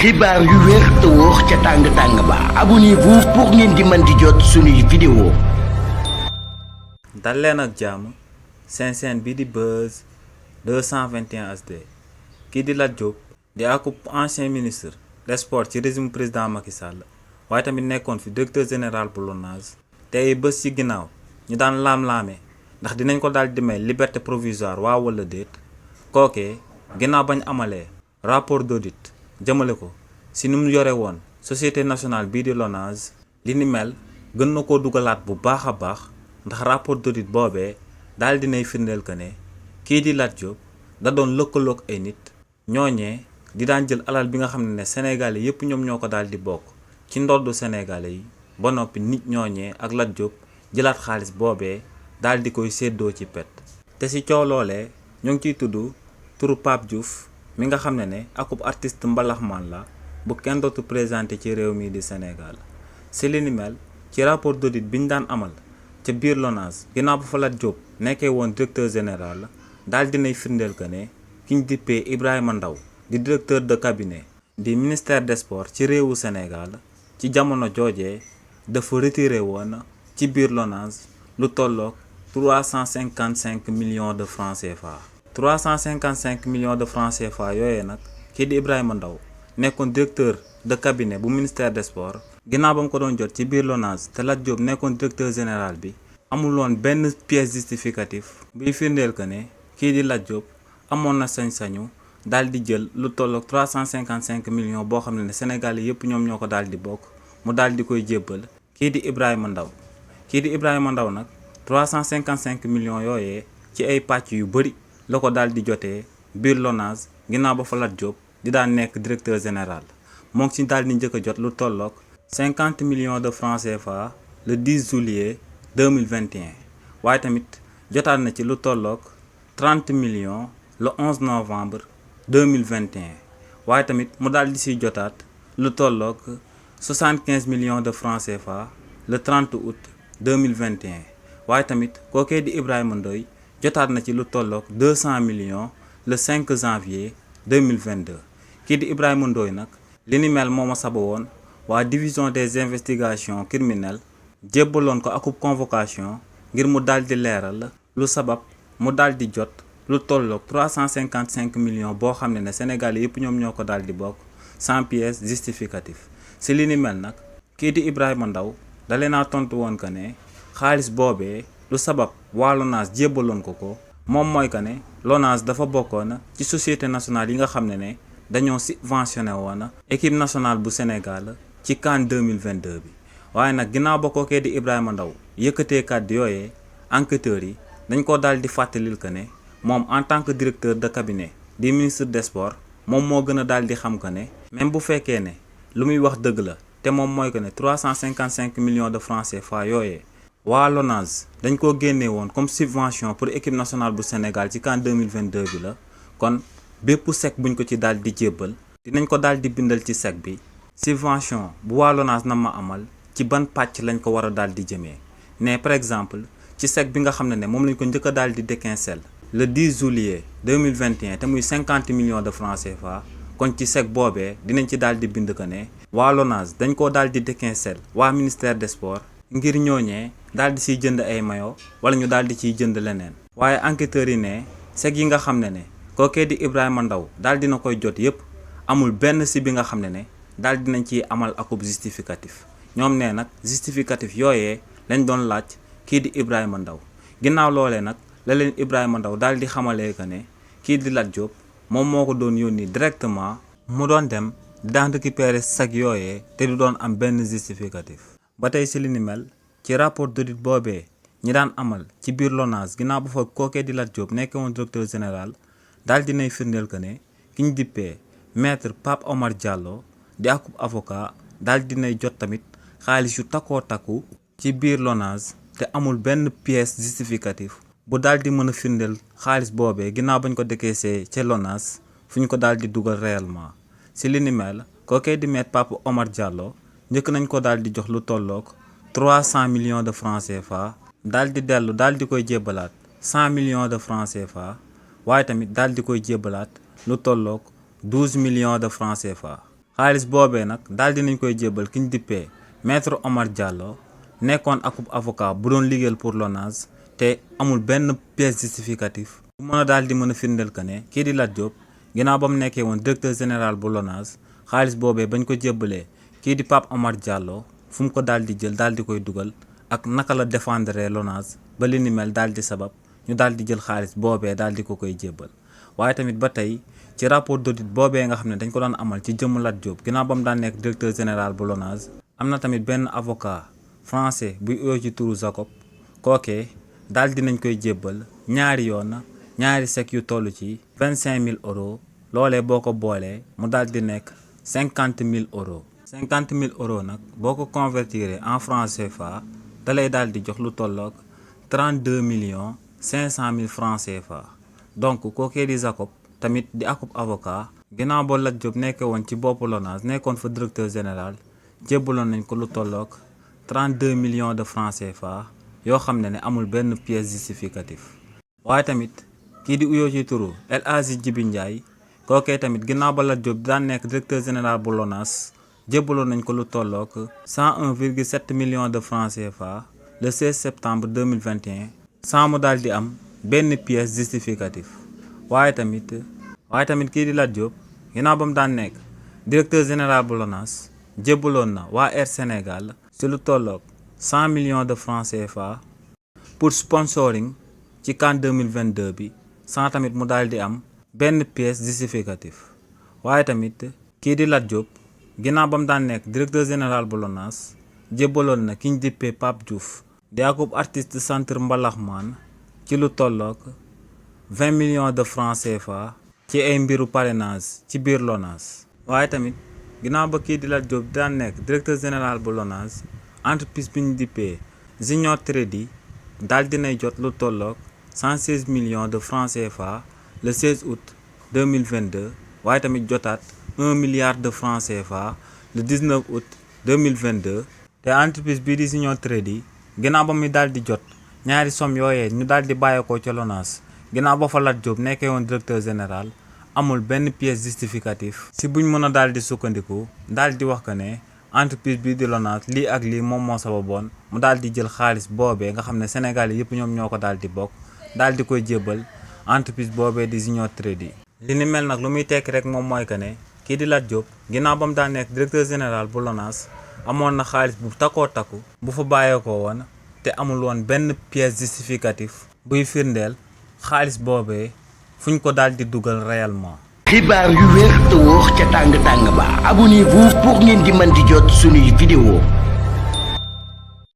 xibaar yu wér te wóor ca tàng-tàng ba abonnez-vous pour ngeen di mën di jot suñuy vidéo. dal leen ak jàmm seen chaîne bi di Buzz 221 HD kii di Lat Diop di akub ancien ministre des sports ci régime président Macky Sall waaye tamit nekkoon fi directeur général bu LONASE te ay bés ci ginnaaw ñu daan laam-laame ndax dinañ ko daal di may liberté provisoire waaw wala déet kookee ginnaaw bañ amalee rapport d'audit jëmale ko si ni mu yore woon société nationale bii di LONASE li ni mel gën na koo dugalaat bu baax a baax ndax rapport d'audit boobee daal dinay firndeel que ne kii di Lat Diop da doon lëkkaloog ay nit ñooñee di daan jël alal bi nga xam ne Sénégalais yépp ñoom ñoo ko daal di bokk ci ndoddu Sénégalais yi ba noppi nit ñooñee ak Lat Diop jëlaat xaalis boobee daal di koy séddoo ci pet te si coow loolee ñoo ngi ciy tudd turu Pape Diouf mi nga xam ne akub artiste mbalaxmaan la bu kenn dootu présenté ci réew mi di Sénégal si li ni mel ci rapport d'audit bi ñu daan amal ca biir LONASE ginnaaw bu fa Lat Diop nekkee woon directeur général daal dinay firndeel que ne ki ñu dippee Ibrahima Ndaw di directeur de cabinet di ministère des sports ci réewu Sénégal ci jamono joojee dafa retiré woon ci biir LONASE lu tolloog 355 millions de francs CFA. 355 millions de francs CFA yooyee nag kii di Ibrahima Ndaw nekkoon directeur de cabinet bu ministère des sports ginnaaw ba mu ko doon jot ci biir LONASE te Lat Diop nekkoon directeur général bi amuloon benn pièce justificatif buy firndeel que ne kii di Lat Diop amoon na sañ-sañu daal di jël lu tolloog 355 millions boo xam ne Sénégalais yépp ñoom ñoo ko daal di bokk mu daal di koy jébbal kii di Ibrahima Ndaw kii di Ibrahima Ndaw nag 355 millions yooyee ci ay pàcc yu bari la ko daal di jotee biir LONASE ginnaaw ba fa Lat Diop di daan nekk directeur général moo ngi ci daal di njëkk a jot lu tolloog 50 millions de francs CFA le 10 juillet 2021 waaye tamit jotaat na ci lu tolloog 30 millions le 11 novembre 2021 waaye tamit mu daal di siy jotaat lu tolloog 75 millions de francs CFA le 30 août 2021 waaye tamit kookee di Ibrahima Ndoye jotaat na ci lu tolloog 200 millions le 5 janvier 2022 kii di Ibrahima Ndoye nag li ni mel moo ma saba woon waa division des investigations criminelles jébbaloon ko akub convocation ngir mu daal di leeral lu sabab mu daal di jot lu tolloog 355 millions boo xam ne Sénégalais yépp ñoom ñoo ko daal di bokk sans pièce justificative si li ni mel nag kii di Ibrahima Ndaw dalee naa tontu woon que ne xaalis boobee lu sabab waa LONASE jébbaloon ko moom mooy que ne LONASE dafa bokkoon ci société nationale yi nga xam ne dañoo subventionné woon équipe nationale bu Sénégal ci CAN 2022 bi waaye nag ginnaaw ba kookee di Ibrahima Ndaw yëkkatee kàddu yooyee enquêteurs yi dañ ko daal di fàttalil que ne moom en tant que directeur de cabinet di ministre des sports moom moo gën a daal di xam que ne même bu fekkee ne lu muy wax dëgg la te moom mooy que ne 355 millions de francs CFA yooyee waa LONASE dañ koo génnee woon comme subvention pour équipe nationale bu Sénégal ci CAN 2022 bi la kon bépp chèque buñ ko ci daal di jébbal dinañ ko daal di bindal ci chèque bi subvention bu waa LONASE na ma amal ci ban pàcc lañ ko war a daal di jëmee ne par exemple ci chèque bi nga xam ne moom lañ ko njëkk a daal di déquincel le 10 juillet 2021 te muy 50 millions de francs CFA kon ci chèque boobee dinañ ci daal di bind que ne waa LONASE dañ koo daal di déquincel waa ministère des sports ngir ñooñee daal di siy jënd ay mayo wala ñu daal di ciy jënd leneen waaye enquêteurs yi ne chèque yi nga xam ne kookee di Ibrahima Ndaw daal dina koy jot yépp amul benn si bi nga xam ne daal dinañ ciy amal akub justificatif ñoom ne nag justificatif yooyee lañ doon laaj kii di Ibrahima Ndaw ginnaaw loolee nag la leen Ibrahima Ndaw daal di xamalee que ne kii di Lat Diop moom moo ko doon yónni directement mu doon dem daan récupérer chèque yooyee te du doon am benn justificatif ba tey si li ni mel ci rapport d'audit boobee ñi daan amal ci biir LONASE ginnaaw bu fa kookee di Lat Diop nekkee woon directeur général daal dinay firndeel que ne ki ñu dippee maître Pape Omar Diallo di akub avocat daal dinay jot tamit xaalis yu takkoo takku ci biir LONASE te amul benn pièce justificative bu daal di mën a firndeel xaalis boobee ginnaaw bañ ko décaissé ca LONASE fu ñu ko daal di dugal réellement si li ni mel kookee di maître Pape Omar Diallo njëkk nañ ko daal di jox lu tolloog 300 millions de francs CFA daal di dellu daal di koy jébbalaat 100 millions de francs CFA waaye tamit daal di koy jébbalaat lu tolloog 12 millions de francs CFA xaalis boobee nag daal dinañ koy jébbal ki ñu dippee maître Omar Diallo nekkoon akub avocat bu doon liggéeyal pour LONASE te amul benn pièce justificatif bu mën a daal di mën a firndeel que ne kii di Lat Diop ginnaaw ba mu nekkee woon directeur général bu LONASE xaalis boobee bañ ko jébbalee kii di Pape Omar Diallo fu mu ko daal di jël daal di koy dugal ak naka la défendre LONASE ba li ni mel daal di sabab ñu daal di jël xaalis boobee daal di ko koy jébbal. waaye tamit ba tey ci rapport d'audit boobee nga xam ne dañ ko doon amal ci jëmm Lat Diop ginnaaw ba mu daan nekk directeur général bu LONASE am na tamit benn avocat français buy uyoo ci turu Jacob kookee daal dinañ koy jébbal ñaari yoon ñaari chèque yu toll ci 25 000 euros loolee boo ko boolee mu daal di nekk 50 000 euros. 50 000 euros nag boo ko convertir en francs CFA da lay daal di jox lu tolloog 32 500 000 francs CFA. donc kookee di Jacob tamit di akub avocat ginnaaw ba Lat Diop nekkee woon ci boppu LONASE nekkoon fa directeur général jébbaloon nañ ko lu tolloog 32 millions de francs CFA yoo xam ne amul benn pièce justificatif. waaye tamit kii di uyoo ci turu El Hadji Djibi Ndiaye kookee tamit ginnaaw ba Lat Diop daan nekk directeur général bu LONASE jébbaloon nañ ko lu tolloog 101,7 millions de francs CFA le 16 septembre 2021 sans mu daal di am benn pièce justificatif. waaye tamit kii di Lat Diop ginnaaw ba mu daan nekk directeur général bu LONASE jébbaloon na waa Air Sénégal ci lu tolloog 100 millions de francs CFA pour sponsoring ci CAN 2022 bi sans tamit mu daal di am benn pièce justificatif. waaye tamit kii di Lat Diop ginnaaw ba mu daan nekk directeur général bu LONASE jébbaloon na ki ñu dippee Pape Diouf di akub artiste centre mbalaxmaan ci lu tolloog 20 millions de francs CFA ci ay mbiru parrainage ci biir LONASE. waaye tamit ginnaaw ba kii di Lat Diop daan nekk directeur général bu LONASE entreprise bi ñu dippee Junior Trading daal dinay jot lu tolloog 116 millions de francs CFA le 16 août 2022 waaye tamit jotaat 1 milliard de francs CFA le 19 août 2022 te entreprise bii di Junior Trading ginnaaw ba muy daal di jot ñaari somme yooyee ñu daal di bàyyeekoo ca LONASE ginnaaw ba fa Lat Diop nekkee woon directeur général amul benn pièce justificatif si buñ mën a daal di sukkandiku daal di wax que ne entreprise bii di LONASE lii ak lii moom moo sababoon mu daal di jël xaalis boobee nga xam ne Sénégal yëpp ñoom ñoo ko daal di bokk daal di koy jébbal entreprise boobee di Junior Trading. li ni mel nag lu muy tekki rek moom mooy que ne kii di Lat Diop ginnaaw ba mu daan nekk directeur général bu LONASE amoon na xaalis bu takkoo takku bu fa bàyyeekoo woon te amul woon benn pièce justificatif buy firndeel xaalis boobee fuñ ko daal di dugal réellement. xibaar yu wér te wóor ca tàng tàng ba abonnez-vous pour ngeen di mën di jot suñuy vidéo